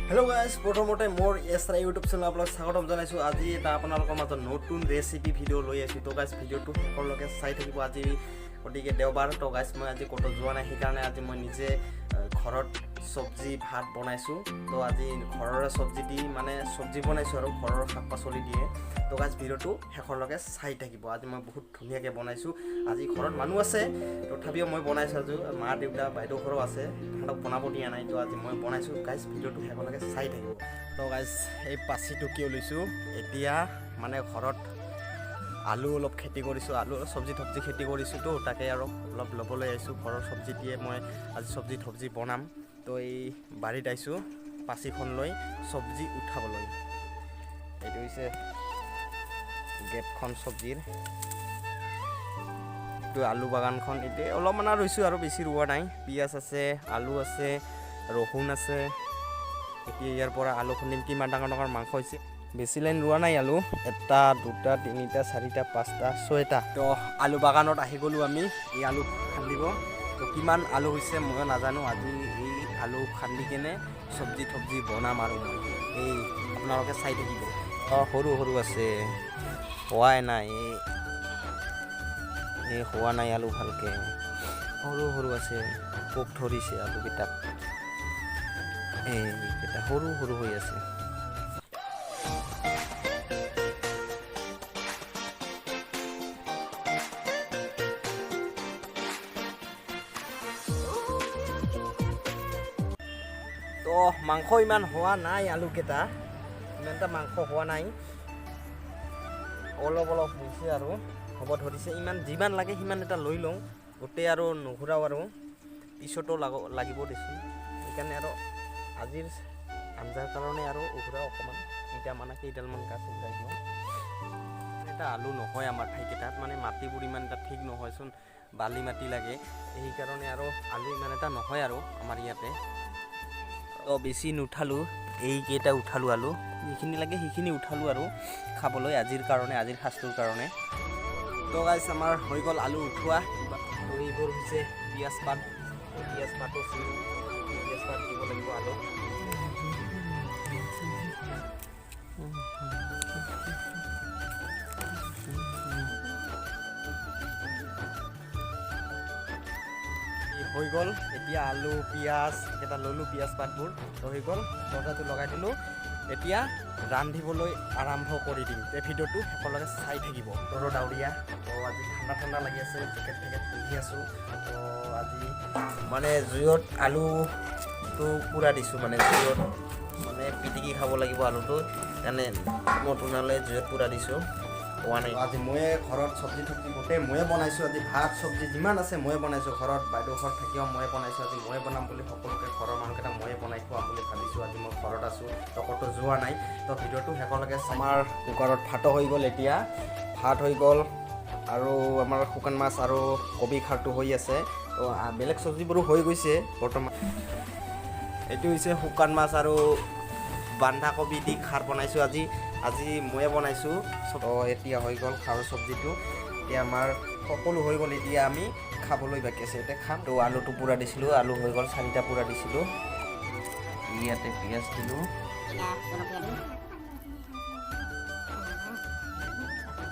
Hello' guys, প্ৰথমতে মোৰ S I YouTube channel আপোনাক স্বাগতম জনাইছোঁ। আজি এটা আপোনালোকৰ মাজত নতুন ৰেচিপি ভিডিঅ' লৈ আহিছোঁ। তো গাইজ, ভিডিঅ'টো শেষলৈকে চাই থাকিব। আজি গতিকে দেওবাৰ। তো গাইজ, মই আজি ক'তো যোৱা নাই, সেইকাৰণে আজি মই নিজে ঘৰত চব্জি ভাত বনাইছোঁ। তো আজি ঘৰৰে চব্জি দি মানে চব্জি বনাইছোঁ আৰু ঘৰৰ শাক পাচলি দিয়ে। তো গাইজ, ভিডিঅ'টো শেষলৈকে চাই থাকিব। আজি মই বহুত ধুনীয়াকৈ বনাইছোঁ। আজি ঘৰত মানুহ আছে, তথাপিও মই বনাইছোঁ। আজি মা, দেউতা, বাইদেউ ঘৰো আছে, তাহাঁতক বনাব দিয়া নাই। তো আজি মই বনাইছোঁ। গাইজ, ভিডিঅ'টো শেষলৈকে চাই থাকিব। তো গাইজ, এই পাচিটো কিয় লৈছোঁ এতিয়া, মানে ঘৰত আলু অলপ খেতি কৰিছোঁ, আলু চব্জি থব্জি খেতি কৰিছোঁ। তো তাকে আৰু অলপ ল'বলৈ আহিছোঁ। ঘৰৰ চব্জি দিয়ে মই আজি চব্জি থব্জি বনাম। তো এই বাৰীত আহিছোঁ পাচিখন লৈ চব্জি উঠাবলৈ। এইটো হৈছে গেটখন চব্জিৰ। এইটো আলু বাগানখন। এতিয়া অলপমান ৰুইছোঁ আৰু বেছি ৰোৱা নাই। পিঁয়াজ আছে, আলু আছে, ৰহুন আছে। এতিয়া ইয়াৰ পৰা আলু খুন্দিম। কিমান ডাঙৰ ডাঙৰ মাংস হৈছে! বেছি লাইন ৰোৱা নাই আলু। এটা, দুটা, তিনিটা, চাৰিটা, পাঁচটা, ছয়টা। তো আলু বাগানত আহি গ'লোঁ আমি এই আলু খান্দিব। তো কিমান আলু হৈছে ময়ো নাজানো। আজি এই আলু খান্দি কেনে চব্জি থব্জি বনাম আৰু মই এই আপোনালোকে চাই থাকিব। অঁ, সৰু সৰু আছে, হোৱাই নাই। এই এই হোৱা নাই আলু ভালকৈ, সৰু সৰু আছে। পোক ধৰিছে আলুকেইটাত। এইকেইটা সৰু সৰু হৈ আছে। তো মাংস ইমান হোৱা নাই, আলুকেইটা ইমান এটা মাংস হোৱা নাই, অলপ অলপ হৈছে আৰু হ'ব ধৰিছে। ইমান যিমান লাগে সিমান এটা লৈ লওঁ গোটেই আৰু নুঘূৰাওঁ আৰু পিছতো লাগিব দেচোন। সেইকাৰণে আৰু আজিৰ আঞ্জাৰ কাৰণে আৰু উঘূৰাওঁ অকণমান, কেইটামান কেইডালমান গাছ উঘৰাই দিওঁ। এটা আলু নহয় আমাৰ ঠাইকেইটাত, মানে মাটিবোৰ ইমান এটা ঠিক নহয়চোন, বালি মাটি লাগে। সেইকাৰণে আৰু আলু ইমান এটা নহয় আৰু আমাৰ ইয়াতে। তো বেছি নুঠালোঁ, এইকেইটা উঠালোঁ। আলু যিখিনি লাগে সেইখিনি উঠালোঁ আৰু খাবলৈ আজিৰ কাৰণে, আজিৰ সাজটোৰ কাৰণে। তো গাইজ, আমাৰ হৈ গ'ল আলু উঠোৱা। তো এইবোৰ হৈছে পিঁয়াজ পাত। তো পিঁয়াজ পাতো চিঙি পিঁয়াজ পাত দিব লাগিব আলু। হৈ গ'ল। এতিয়া আলু, পিঁয়াজ এইকেইটা ল'লোঁ, পিঁয়াজ পাতবোৰ। তো হৈ গ'ল, দৰ্জাটো লগাই দিলোঁ। এতিয়া ৰান্ধিবলৈ আৰম্ভ কৰি দিম। এই ভিডিঅ'টো শেষলৈকে চাই থাকিব। বতৰো ডাৱৰীয়া। তো আজি ঠাণ্ডা ঠাণ্ডা লাগি আছে, জেকেট ঠেকেট পিন্ধি আছোঁ। তো আজি মানে জুইত আলুটো পূৰা দিছোঁ, মানে জুইত মানে পিটিকি খাব লাগিব আলুটো, সেইকাৰণে নতুনালে জুইত পূৰা দিছোঁ। হোৱা নাই। আজি ময়ে ঘৰত চব্জি থব্জি গোটেই ময়ে বনাইছোঁ। আজি ভাত চব্জি যিমান আছে ময়ে বনাইছোঁ। ঘৰত বাইদেউ ঘৰত থাকিও ময়ে বনাইছোঁ। আজি ময়ে বনাম বুলি সকলোকে, ঘৰৰ মানুহকেইটা ময়ে বনাই খুৱাম বুলি ভাবিছোঁ। আজি মই ঘৰত আছোঁ, তো ক'তো যোৱা নাই। তো ভিডিঅ'টো শেষলৈকে। আমাৰ কুকাৰত ভাতো হৈ গ'ল। এতিয়া ভাত হৈ গ'ল আৰু আমাৰ শুকান মাছ আৰু কবি খাৰটো হৈ আছে। তো বেলেগ চব্জিবোৰো হৈ গৈছে বৰ্তমান। এইটো হৈছে শুকান মাছ আৰু বন্ধাকবি দি খাৰ বনাইছোঁ আজি। আজি ময়ে বনাইছোঁ। তো এতিয়া হৈ গ'ল খাৰৰ চব্জিটো। এতিয়া আমাৰ সকলো হৈ গ'ল। এতিয়া আমি খাবলৈ বাকী আছে, এতিয়া খাম। তো আলুটো পূৰা দিছিলোঁ, আলু হৈ গ'ল, চাৰিটা পূৰা দিছিলোঁ। ইয়াতে পিঁয়াজ দিলোঁ। এতিয়া জলকীয়া দিম।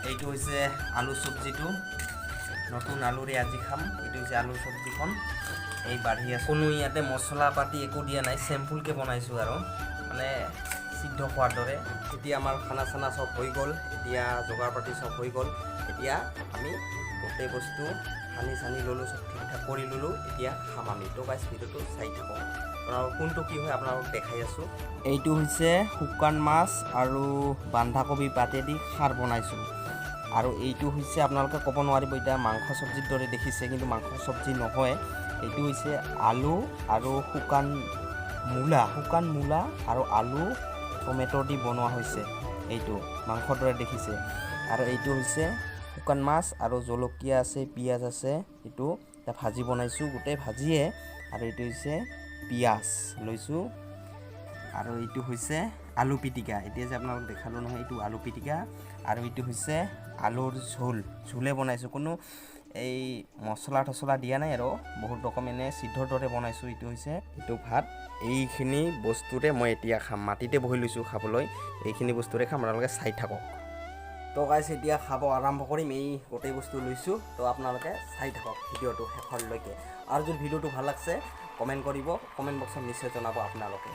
এইটো হৈছে আলু চব্জিটো। নতুন আলুৰে আজি খাম। এইটো হৈছে আলুৰ চব্জিখন। এই বাঢ়ি আছে। কোনো ইয়াতে মছলা পাতি একো দিয়া নাই, চিম্পুলকৈ বনাইছোঁ আৰু মানে সিদ্ধ খোৱাৰ দৰে। এতিয়া আমাৰ খানা চানা চব হৈ গ'ল। এতিয়া যোগাৰ পাতি চব হৈ গ'ল। এতিয়া আমি গোটেই বস্তু সানি চানি ল'লোঁ, চব ঠিক ঠাক কৰি ল'লোঁ। এতিয়া খাম আমি। তো গাইজ, ভিডিঅ'টো চাই থাকক। আপোনালোক কোনটো কি হয় আপোনালোকক দেখাই আছোঁ। এইটো হৈছে শুকান মাছ আৰু বন্ধাকবি পাতেদি খাৰ বনাইছোঁ। আৰু এইটো হৈছে, আপোনালোকে ক'ব নোৱাৰিব, এতিয়া মাংস চব্জিৰ দৰে দেখিছে, কিন্তু মাংস চব্জি নহয়। এইটো হৈছে আলু আৰু শুকান মূলা, শুকান মূলা আৰু আলু টমেট' দি বনোৱা হৈছে। এইটো মাংসৰ দৰে দেখিছে। আৰু এইটো হৈছে শুকান মাছ আৰু জলকীয়া আছে, পিঁয়াজ আছে। এইটো এটা ভাজি বনাইছোঁ, গোটেই ভাজিয়ে। আৰু এইটো হৈছে পিঁয়াজ লৈছোঁ। আৰু এইটো হৈছে আলু পিটিকা। এতিয়া যে আপোনালোক দেখালোঁ নহয়, এইটো আলু পিটিকা। আৰু এইটো হৈছে আলুৰ ঝোল, ঝোলে বনাইছোঁ। কোনো এই মছলা তছলা দিয়া নাই আৰু বহুত ৰকম এনে চিদ্ধৰ দৰে বনাইছোঁ। এইটো হৈছে এইটো ভাত। এইখিনি বস্তুৰে মই এতিয়া খাম। মাটিতে বহি লৈছোঁ খাবলৈ। এইখিনি বস্তুৰে খাম, আপোনালোকে চাই থাকক। তো গাইছ, এতিয়া খাব আৰম্ভ কৰিম। এই গোটেই বস্তু লৈছোঁ। তো আপোনালোকে চাই থাকক ভিডিঅ'টো শেষলৈকে। আৰু যদি ভিডিঅ'টো ভাল লাগছে, কমেণ্ট কৰিব, কমেণ্ট বক্সত নিশ্চয় জনাব আপোনালোকে।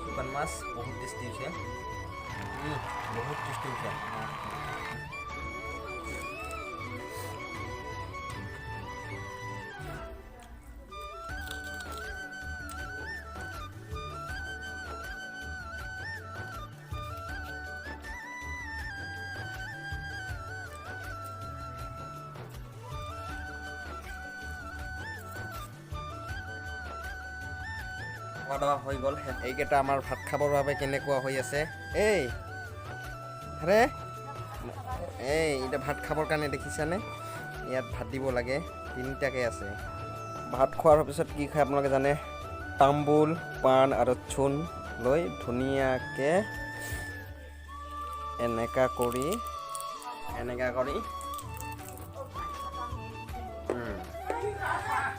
শুকান মাছ বহুত টেষ্টি হৈছে, বহুত টেষ্টি হৈছে। খোৱা দাওৱা হৈ গ'ল। এইকেইটা আমাৰ ভাত খাবৰ বাবে কেনেকুৱা হৈ আছে। এই আৰে, এই এতিয়া ভাত খাবৰ কাৰণে দেখিছানে, ইয়াত ভাত দিব লাগে, তিনিটাকৈ আছে। ভাত খোৱাৰ পিছত কি খায় আপোনালোকে জানে? তাম্বুল, পাণ আৰু চূণ লৈ ধুনীয়াকৈ এনেকা কৰি, এনেকা কৰি।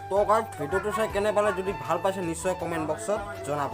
তো গাইজ, ভিডিঅ'টো চাই কেনে পালে? যদি ভাল পাইছে, নিশ্চয় কমেণ্ট বক্সত জনাব।